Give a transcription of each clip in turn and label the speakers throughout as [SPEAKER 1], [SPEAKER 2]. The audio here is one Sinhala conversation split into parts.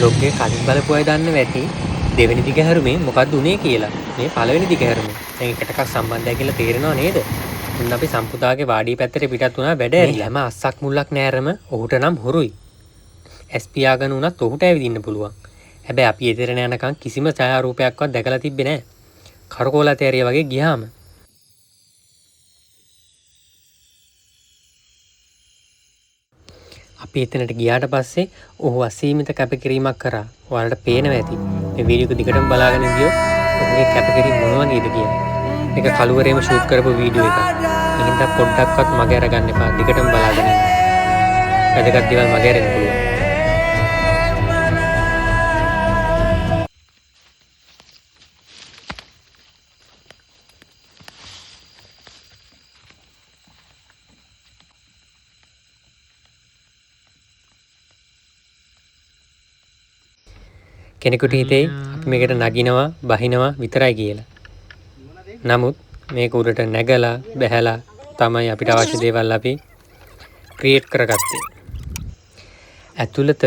[SPEAKER 1] ව්ලොග් එක කලින් බලපු අය දන්නව ඇති දෙවෙනි දිගහැරුමේ මොකද්ද උනේ කියලා. මේ පළවෙනි දිගහැරුමේ. දැන් එකට එකක් සම්බන්ධයි කියලා තේරෙනව නේද? උන් අපි සම්පුතාගේ වාඩිය පැත්තට පිටත් වුණා වැඩ ඇරිලා. හැම අස්සක් මුල්ලක් නෑරම ඔහුට නම් හොරුයි. ඇස් පියාගෙන වුණත් ඔහුට ඇවිදින්න පුළුවන්. හැබැයි අපි එතෙරණ යනකම් කිසිම ඡායාරූපයක්වත් දැකලා තිබ්බේ නෑ. කරකෝලා තෑරිය වගේ ගියාම. අපි එතනට ගියාට පස්සේ ඔහු අසීමිත කැපකිරීමක් කරා. ඔයාලට පේනවා ඇති. මේ වීඩියෝ එක දිගටම බලාගෙන ගියොත් ඔහුගේ කැපකිරීම මොන වගේද කියලා. මේක කළුවරේම ෂූට් කරපු වීඩියෝ එකක්. ඒ හින්දා පොඩ්ඩක්වත් මග අරගන්න එපා. දිගටම බලාගෙන ඉන්න. වැදගත් දේවල් මග ඇරෙන්න පුළුවන්. කෙනෙකුට හිතෙයි අපි මේකට නගිනවා බහිනවා විතරයි කියලා. නමුත් මේක උඩට නැගලා බැහැලා තමයි අපිට අවශ්‍ය දේවල් අපි ක්‍රියේට් කරගත්තේ. ඇතුළත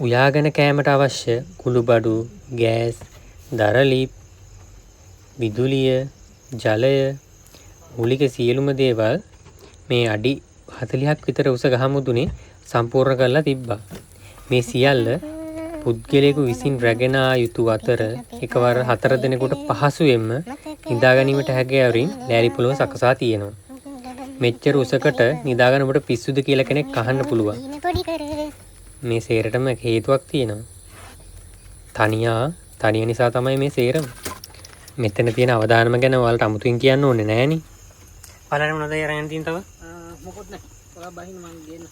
[SPEAKER 1] උයාගෙන කෑමට අවශ්‍ය කුළුබඩු, ගෑස්, දරලිප්, විදුලිය, ජලය, මූලික සියලුම දේවල් මේ අඩි 40ක් විතර උස ගහ මුදුනේ සම්පූර්ණ කරලා තිබ්බා. මේ සියල්ල පුද්ගලයෙකු විසින් රැගෙන ආ යුතු අතර එකවර 4 දෙනෙකුට පහසුවෙන්ම නිදා ගැනීමට හැකියාවරින් ලෑලි පොළව සකසා තියෙනවා. මෙච්චර උසකට නිදාගන්න ඔබට පිස්සුද කියලා කෙනෙක් අහන්න පුළුවන්. මේ සේරටම හේතුවක් තියෙනවා. තනිය නිසා තමයි මේ සේරම. මෙතන තියෙන අවදානම ගැන ඔයාලට අමුතුවෙන් කියන්න ඕනේ නෑනේ. බලන්න මොනවද අරගෙන තියෙන තව?
[SPEAKER 2] මොකොත් නෑ. ඔයා බහින්න මං ගේන්න.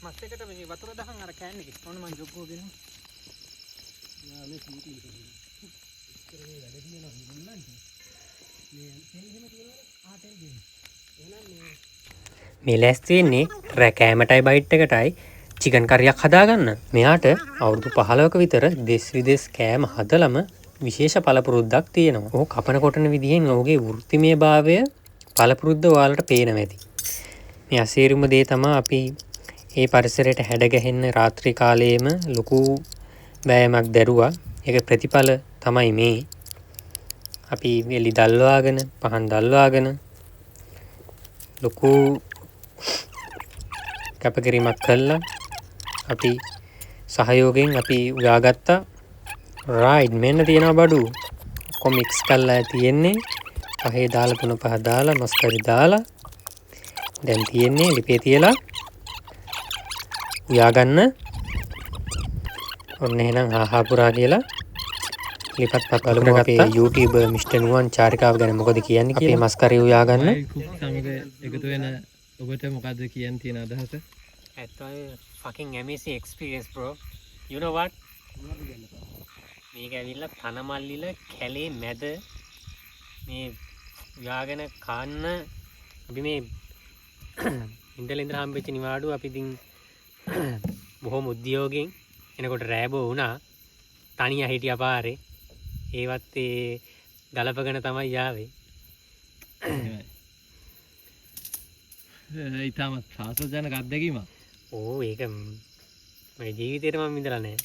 [SPEAKER 2] මස් එකට මේ වතුර දහන් අර can එකේ. ඔන්න මං ජොග්ගෝ ගෙනවා. යා මේ සීටි එක. ඉතර මේ වැඩ තියෙනවා මුල්ලන්ට. මේ තෙල් එහෙම තියෙනවද? ආ තෙල් ගේන්න. එහෙනම් මේ
[SPEAKER 1] මේ ලෑස්ති වෙන්නේ රෑ කෑමටයි බයිට් එකටයි චිකන් කරියක් හදාගන්න. මෙයාට අවුරුදු 15ක විතර දෙස් විදෙස් කෑම හදලම විශේෂ පළපුරුද්දක් තියෙනවා. ඔහු කපන කොටන විදිහෙන් ඔහුගේ වෘත්තිමය භාවය පළපුරුද්ද ඔයාලට පේනවා ඇති. මේ අසීරුම දේ තමා අපි ඒ පරිසරයට හැඩ ගැහෙන්න රාත්‍රී කාලයේම ලොකු වෑයමක් දැරුවා. ඒක ප්‍රතිඵල තමයි මේ. අපි එලි දල්වාගෙන පහන් දල්වාගෙන ලොකු කැපකිරීමක් කළා. අපි සහයෝගයෙන් අපි උයාගත්තා. රයිට්, මෙන්න තියෙනවා බඩු. ඔක්කොම මික්ස් කරලා තියෙන්නේ. පහේ දාලා තුන පහ දාලා මස් කරි දාලා දැන් තියෙන්නේ ලිපේ තියලා උයාගන්න. ඔන්න එහෙනම් හාහා පුරා කියලා ලිපත් පත් බලමු අපේ YouTuber mister නුවන් චාරිකාව ගැන මොකද කියන්නේ කියලා. අපේ මස් කරි උයාගන්න.
[SPEAKER 3] සමග එකතු වෙන ඔබට මොකද්ද කියන්න තියෙන අදහස?
[SPEAKER 1] ඇත්තටම fucking amazing experience bro. You know what? මේක ඇවිල්ලා තනමල්ලිල කැලේ මැද මේ උයාගෙන කන්න අපි මේ ඉඳලා ඉඳලා හම්බෙච්ච නිවාඩුව අපි ඉතින් බොහොම උද්‍යෝගයෙන් එනකොට රෑබෝ වුණා. තනියා හිටියා පාරේ. ඒවත් ඒ ගලපගෙන තමයි ආවේ.
[SPEAKER 3] ඉතාමත් සාහසජනක අත්දැකීමක්.
[SPEAKER 1] ඔව්, ඒක මගේ ජීවිතේට මම විඳලා නෑ.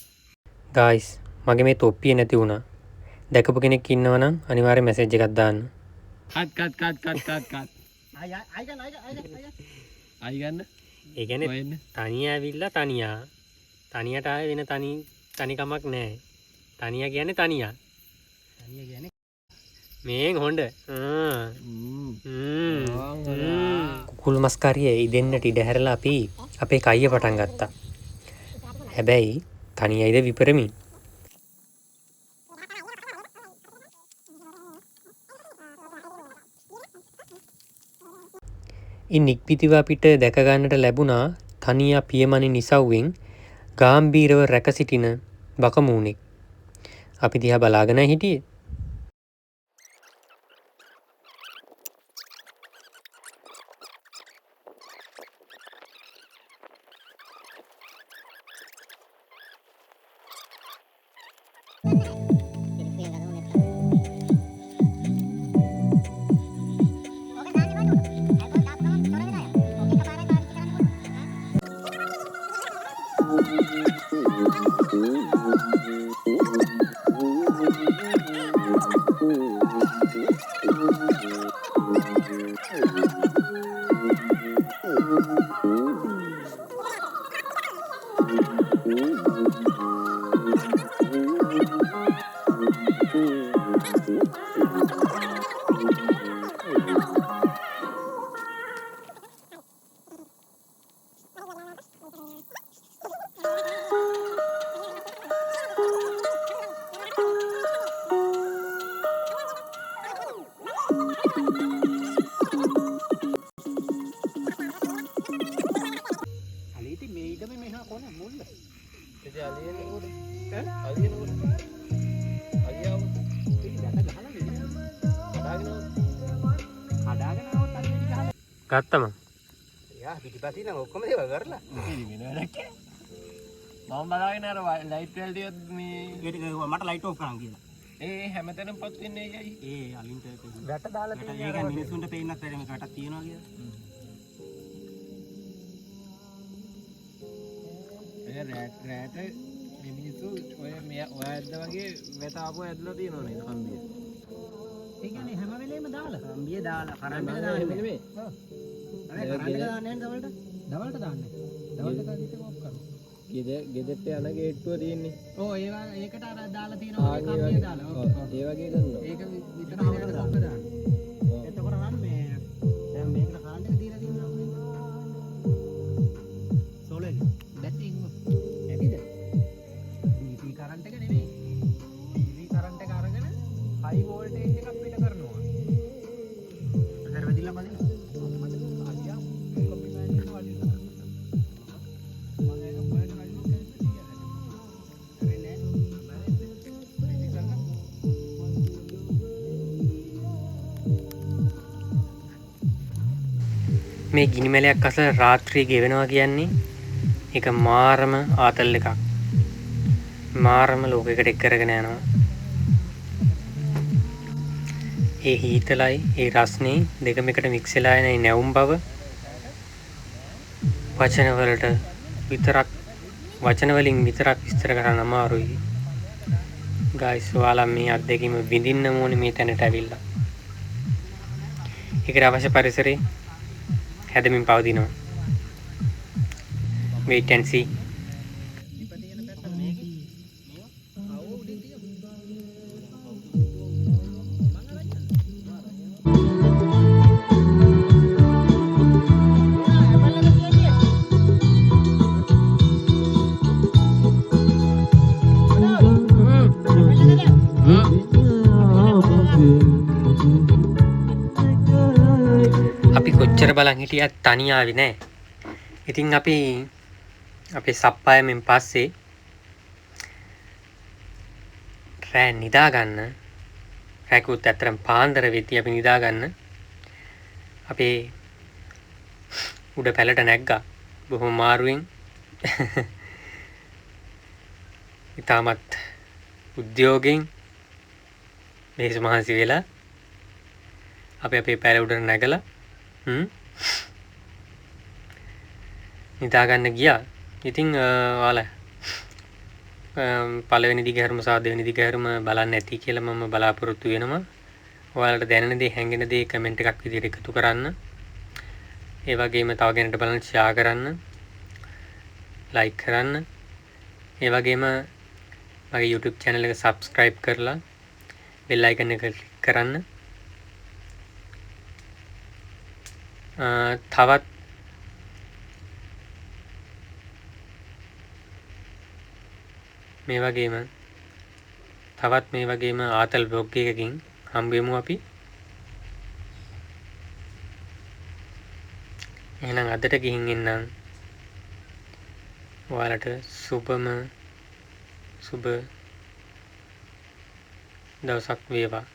[SPEAKER 1] ගායිස්, මගේ මේ තොප්පිය නැති වුණා. දැකපු කෙනෙක් ඉන්නවනම් අනිවාර්යෙන් මැසේජ් එකක් දාන්න.
[SPEAKER 3] Cut cut cut cut cut cut.
[SPEAKER 2] ආයි ආයි ගන්න, ආයි ගන්න, ආයි ගන්න.
[SPEAKER 3] ආයි ගන්න.
[SPEAKER 1] ඒ කියන්නේ
[SPEAKER 3] කොහෙන්ද?
[SPEAKER 1] තනියා ඇවිල්ලා තනියා. තනියට ආයේ වෙන තනිකමක් නෑ. තනියා කියන්නේ තනියා.
[SPEAKER 2] තනියා කියන්නේ
[SPEAKER 1] මේන් හොඳ. කුකුල් මස් කරිය ඉදෙන්නට ඉඩ හැරලා අපි අපේ කයිය පටන් ගත්තා. හැබැයි තනියයිද විපරමින්. ඉන් නික්පිතිව අපිට දැක ගන්නට ලැබුණා තනියා පියමණි නිසව්වෙන් ගාම්භීරව රැක සිටින බකමූණෙක්. අපි දිහා බලාගෙන හිටියේ. ගත්තම
[SPEAKER 2] යා පිටිපස්සේ නම් ඔක්කොම දේවල් කරලා
[SPEAKER 3] වෙන වැඩක් මම බලාගෙන අර ලයිට් වල ටිකත් මේ
[SPEAKER 2] ඒ ටික මට ලයිට් ඔෆ් කරන් කියලා.
[SPEAKER 3] ඒ හැමතැනම පත් වෙන්නේ ඒකයි.
[SPEAKER 2] ඒ අලින්ට
[SPEAKER 1] වැට දාලා
[SPEAKER 2] වැට ඒ කියන්නේ මිනිස්සුන්ට පේන්නත් බැරි මේක වැටක් තියනවා කියලා.
[SPEAKER 3] ඔය රැට රැට මේ මිනිස්සු ඔය මෙයා ඔය ඇද්ද වගේ වැට ආපුව ඇදලා තියෙනවා නේද කම්බිය?
[SPEAKER 2] ඒ කියන්නේ හැම වෙලේම දාලා කම්බිය දාලා කරන්ට් එක දාන්නේ
[SPEAKER 3] නෙමෙයි.
[SPEAKER 2] නෑ කරන්ට් එක දාන්නේ නෑ දවල්ට.
[SPEAKER 4] දවල්ට දාන්නේ. දවල්ට කඩිට ඔෆ් කරනවා.
[SPEAKER 3] ගෙදරට යන ගේට්ටුව තියෙන්නේ.
[SPEAKER 4] ඔව් ඒවා ඒකට අර දාලා තියෙනවා වගේ කම්බිය දාලා. ඔව්
[SPEAKER 3] ඒ වගේ කරනවා.
[SPEAKER 4] ඒක විතර හරියට ඔෆ් දාන්න.
[SPEAKER 2] එතකොට නම් මේ දැන් මේකට කරන්ට් එක දීලා තියෙනවා කොහෙන්ද? සෝලර් එක.
[SPEAKER 4] බැටරි එක
[SPEAKER 2] ඇතිද?
[SPEAKER 4] DC current එක නෙමෙයි. DC current එක අරගෙන හයි වෝල්ටේජ් එකක් පිට කරනවා.
[SPEAKER 2] අර වැදිලා බලන්න.
[SPEAKER 4] මට අයියා කොපි මෑන් එක වදිනවා. මම ඒක පොයින්ට් වදිනවා කැලේ තියලා.
[SPEAKER 2] කරන්නේ නෑ.
[SPEAKER 1] මේ ගිනිමැලයක් අසල රාත්‍රිය ගෙවෙනවා කියන්නේ ඒක මාරම ආතල් එකක්. මාරම ලෝකයකට එක් කරගෙන යනවා. ඒ හීතලයි ඒ රස්නේ දෙකම එකට මික්ස් වෙලා එන ඒ නැවුම් බව වචන වලට විතරක් වචන වලින් විතරක් විස්තර කරන්න අමාරුයි. ගයිස් ඔයාලා මේ අත්දැකීම විඳින්න ඕනේ මේ තැනට ඇවිල්ලා. ඒකට අවශ්‍ය පරිසරේ හැදමින් පවතිනවා. Wait and see. අපි කොච්චර බලන් හිටියත් තනිය ආවේ නෑ. ඉතින් අපි අපේ සප්පායමෙන් පස්සේ රෑ නිදා ගන්න, රෑකුත් ඇත්තටම පාන්දර වෙද්දී අපි නිදා ගන්න අපේ උඩ පැලට නැග්ගා. බොහොම මාරුවෙන් ඉතාමත් උද්‍යෝගයෙන් වෙහෙස මහන්සි වෙලා අපි අපේ පැල උඩට නැගලා නිදා ගන්න ගියා. ඉතින් ඔයාලා පළවෙනි දිගහැරුම සහ දෙවෙනි දිගහැරුම බලන්න ඇති කියලා මම බලාපොරොත්තු වෙනවා. ඔයාලට දැනෙන දේ හැඟෙන දේ කමෙන්ට් එකක් විදිහට එකතු කරන්න. ඒ වගේම තව කෙනෙක්ට බලන්න ෂෙයා කරන්න, ලයික් කරන්න. ඒ වගේම මගේ YouTube channel එක subscribe කරලා bell icon එක ක්ලික් කරන්න. තවත් මේ වගේම තවත් මේ වගේම ආතල් බ්ලොග් එකකින් හම්බ වෙමු අපි. එහෙනම් අදට ගිහින් එන්නම්. ඔයාලට සුබම සුබ දවසක් වේවා.